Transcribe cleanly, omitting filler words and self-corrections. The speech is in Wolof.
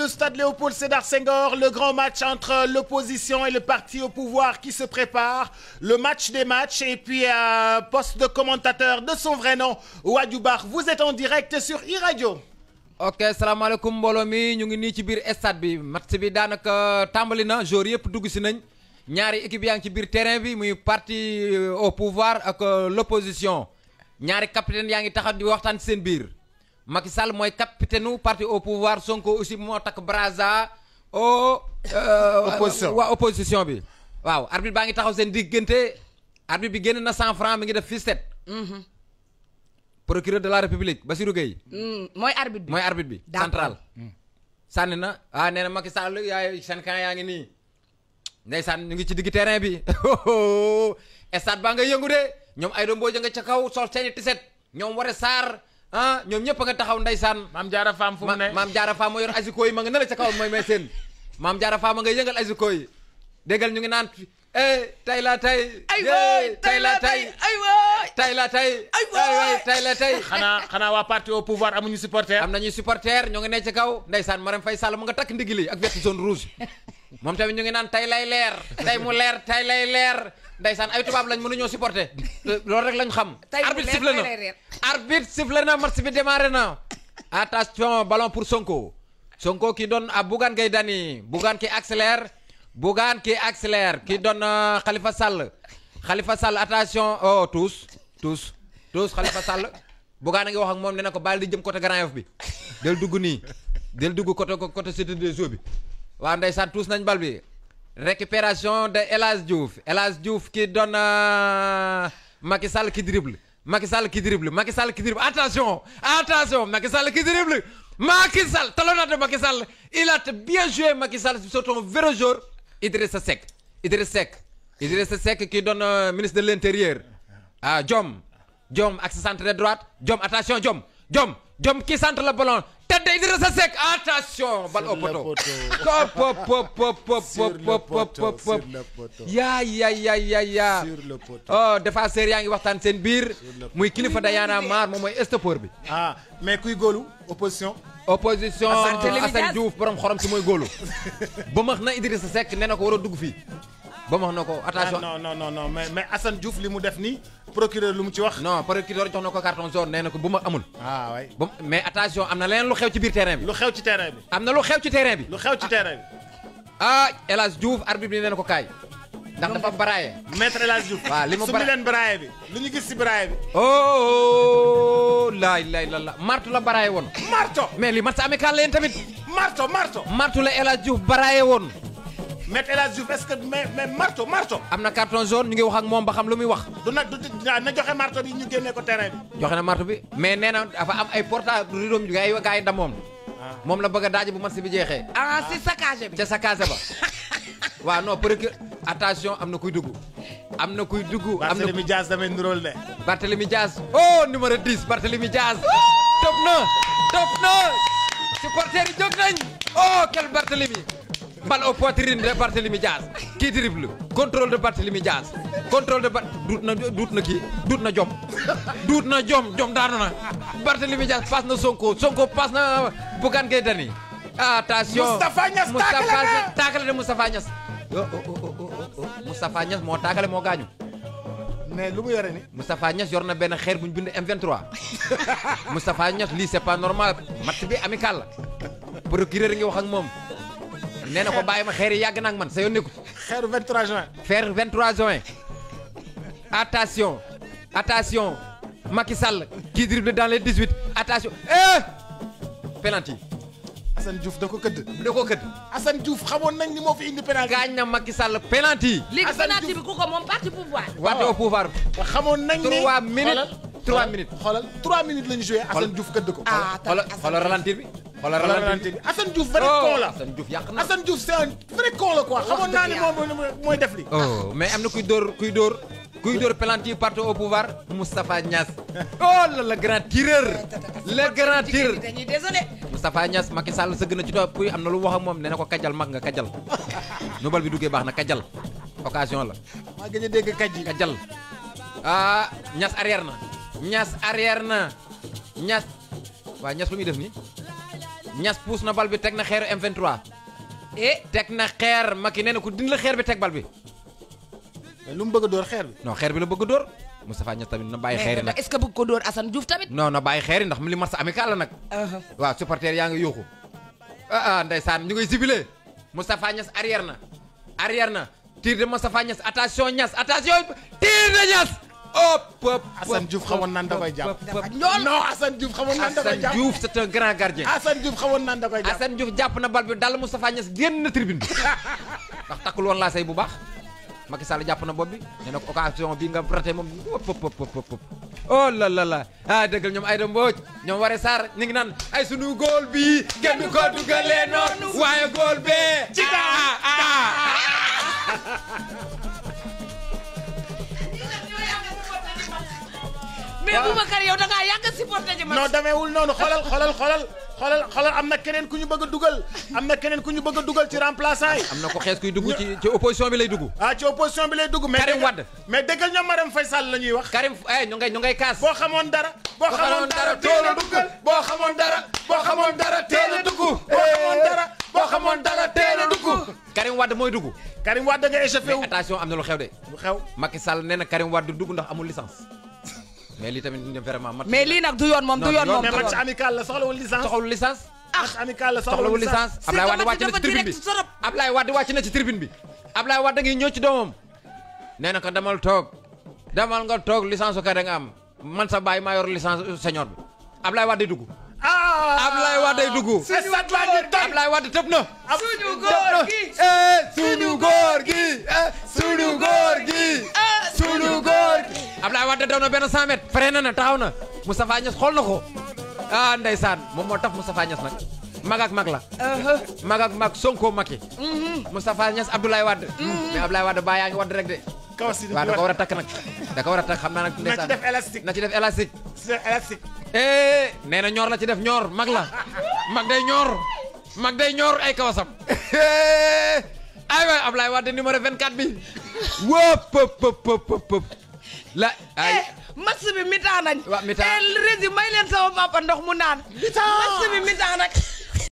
Le stade Léopold Sédar Senghor, le grand match entre l'opposition et le parti au pouvoir qui se prépare, le match des matchs et puis poste de commentateur de son vrai nom, Wadio Bar. Vous êtes en direct sur iRadio. ok salaamaaleykum mbooloo mi ñu ngi nii ci biir stade bi match bi daanaka tàmbali na joueurs yëpp dugg si nañ ñaari équipe yaa ngi ci biir terrain bi muy parti au pouvoir ak l'opposition ñaari capitaine yaa ngi taxaw di waxtaan ci seen biir Macky Sall mooy capitaine u parti au pouvoir Sonko aussi moo takk braza au waa opposition bi waaw arbitre baa ngi taxaw seen diggante arbitre bi génn na 100 francs mi ngi def fistet procureur de la république Bassirou Gueye mooy arbitre bi mooy arbitre bi central sànni na nee na Macky Sall yaay seen camp yaa ngi nii ndeysaan ñu ngi ci digg terrain bi stade baa nga yëngu de ñoom Aïda Mbodj nga ca kaw sol seeni tiset ñoom Woré Sarr ñoom ñëpp a nga taxaw ndeysaan Mame Diarra Fam fu mu ne Mame Diarra Fam moo yor asiko yi ma nga ne la ca kaw mooy may seen Mame Diarra Fam ma nga yëngal asiko yi déggal ñu ngi naan tay la tay tay la tay tay la tay tay la tay xanaa waa parti au pouvoir amuñu supporter. am nañu supporter ñoo ngi ne ci kaw ndeysaan Marème Faye Sall mu nga takk ndigili ak vert jaune rouge moom tamit ñu ngi naan tay lay leer tay mu leer tay lay leer ndeysaan ay tubaab lañ mënuñoo supporter loolu rek lañ xam arbitre sifflé na arbitre sifflé na match bi démarré na attention ballon pour Sonko Sonko qui donne à Bougane Gueye Dany Bougane qui accélère Bougane qui accélère qui donne Khalifa Sall Khalifa Sall attention oh tous Khalifa Sall Bougane a ngi wax ak moom nee na ko bàyyi di jëm côté Grand Yoff bi del dugg nii del dugg côté Cité des Eaux bi waaw ndeysaan tous nañ bal bi récupération de El Hadj Diouf qui donne Macky Sall qui dribble Macky Sall qui dribble attention Macky Sall qui dribble Macky Sall talonnade de Macky Sall il a bien joué Macky Sall sur ton vrai joueur Idrissa Seck qui donne ministre de l'Intérieur Diom axe centre de droite Diom attention Diom qui centre le ballon tête de Idrissa Seck attention balle au poteau ya oh défenseur yaa ngi waxtaan seen biir muy kilifa Dayana Mar moom mooy stoppeur bi mais kuy góolu opposition Assane Diouf borom xorom si mooy góolu ba max na Idrissa Seck nee na ko war a dugg fii ba max na ko attention non mais Assane Diouf li mu def nii procureur lu mu ci wax. non procureur jox na ko carton jaune nee na ko bu ma amul. waay mais attention am na leneen lu xew ci biir terrain bi. lu xew ci terrain bi. El Hadj Diouf arbitre bi nee na ko kaay. ndax dafa baraaye. maître El Hadj Diouf. waaw li mu su leen baraaye bi lu ñu gis si baraaye bi. oh laay la martu la baraaye woon. marto mais li match amical leen tamit. marto la El Hadj Diouf baraaye woon. Maître El Hadj Diouf est-ce que mais marto am na carton jaune ñu ngi wax ak moom ba xam lu muy wax. na joxe marto bi ñu génnee ko terrain bi. joxe na marto bi mais nee na dafa am ay porta ridoom gaa yi damoon. moom la bëgg a daaj bu match bi jeexee. si saccage bi. ca saccage ba waaw non procureur attention am na kuy dugg. Barthélémy Diaz damay nuróol de. Barthélémy Diaz oh numéro 10 Barthélémy Diaz. top na supporters yi jóg nañ oh quel Barthélémy. balle au poitrine de Barthélémy Diaz qui dribble contrôle de Barthélémy Diaz duut na jom daanu na Barthélémy Diaz passe na Sonko passe na Bougane Gueye Dany attention Moustapha Niass taakale de Moustapha Niass Moustapha Niass moo taakale moo gaañu mais lu mu yore ni Moustapha Niass yor na benn xeer bu ñu bind M23 Moustapha Niass lii c'est pas normal match bi amical la procureur ngi wax ak moom nee na ko bàyyi ma xeer yi yàgg na ak man sa yoon nekku xeeru 23 juin. xeer 23 juin attention Macky Sall qui dribble dans les 18 attention penalty Assane Diouf da ko këdd. Assane Diouf xamoon nañ ni moo fi indi penalty. gaañ na Macky Sall penalty. léegi penalty bi ku ko moom parti pouvoir. parti au pouvoir. xamoon nañ ni 3 minutes 3 minutes. xoolal 3 minutes la ñu joué Assane Diouf këdd ko. xoolal ralentir bi. Assane Diouf vrai con la. Assane Diouf yàq na. Assane Diouf c'est un vrai con la quoi. xamoon naa ni moom mooy def li. mais am na kuy dóor penalty parti au pouvoir Moustapha Niass. oh là le grand tireur. dañuy désolé. Moustapha Niass Macky Sall sëgg na ci topp am na lu wax ak moom nee na ko kajal mag nga kajal. nu bal bi duggee baax na kajal occasion la. maa gën a dégg kajal Niass arrière na. Niass waa Niass lu muy def nii. Niass puus na bal bi teg na xeeru M23 teg na xeer Macky nee na ku dindi la xeer bi teg bal bi lu mu bëgg a dóor xeer bi non xeer bi la bëgg a dóor Moustapha Niass tamit na bàyyi xeer yi nag est-ce que bëgg ko dóor Assane Diouf tamit non na bàyyi xeer yi ndax li match amical la nag waaw supporter yaa ngi yuuxu ndeysaan ñu ngay sibile Moustapha Niass arrière na tir de Moustapha Niass attention tir de Niass Assane Diouf xamoon naan da koy jàpp non Assane Diouf xamoon naan da koy jàpp Assane Diouf c'est un grand gardien Assane Diouf xamoon naan da koy jàpp Assane Diouf jàpp na bal bi dal Moustapha Niass génn na tribune bi ndax takkul woon laa say bu baax Macky Sall jàpp na bopp bi nee na ko occasion bi nga raté moom oh la la la dëggal ñoom Aïda Mbodj ñoom Waré Sarr ñu ngi naan ay sunu góol bi kenn du ko dugalee noonu waaye góol bee ci mais Boubacar yow da ngaa yàgg a supporté ji non demeewul noonu xoolal am na keneen ku ñu bëgg a dugal ci remplaçant yi am na ko xees kuy dugg ci opposition bi lay dugg ci opposition bi lay dugg mais Karim Wade mais déggal ñoom Marème Faye Sall la ñuy wax Karim ñu ngay kaas boo xamoon dara teel a duggal boo xamoon dara teel a dugg boo xamoon dara teel a dugg Karim Wade mooy dugg Karim Wade nga échauffé wu mais attention am na lu xew de lu xew Macky Sall nee na Karim Wade dugg ndax amul licence mais lii tamit vraiment mais lii nag du yoon moom du yoon moom mais match amical la soxlawul licence match amical la soxlawul licence Ablaye Wade wàcc na ci tribune bi Ablaye Wade wàcc na ci tribune bi Ablaye Wade ngi ñëw ci doomam nee na ko demal nga toog licence ka da nga am man sa baay maa yor licence senior bi Ablaye Wade dugg Ablaye Wade dugg Ablaye Wade tëb na sunu góor gi Ablaye Wade daw na benn 100 mètres freiné na taxaw na Moustapha Niass xool na ko ndeysaan moom moo tax Moustapha Niass nag mag ak mag la mag ak mag Sonko Macky Moustapha Niass Abdoulaye Wade mais Abdoulaye Wade baa yaa ngi wadd rek de waaw da ko war a takk nag da ko war a takk xam naa nag ndeysaan na ci def élastique nee na ñoor la ci def ñoor mag la mag day ñoor ay kawasam ay waay Abdoulaye Wade numéro 24 bi wóop la ay match bi mi-temps nañ waaw mi-temps rési may leen sama papa ndox mu naan match bi mi-temps nag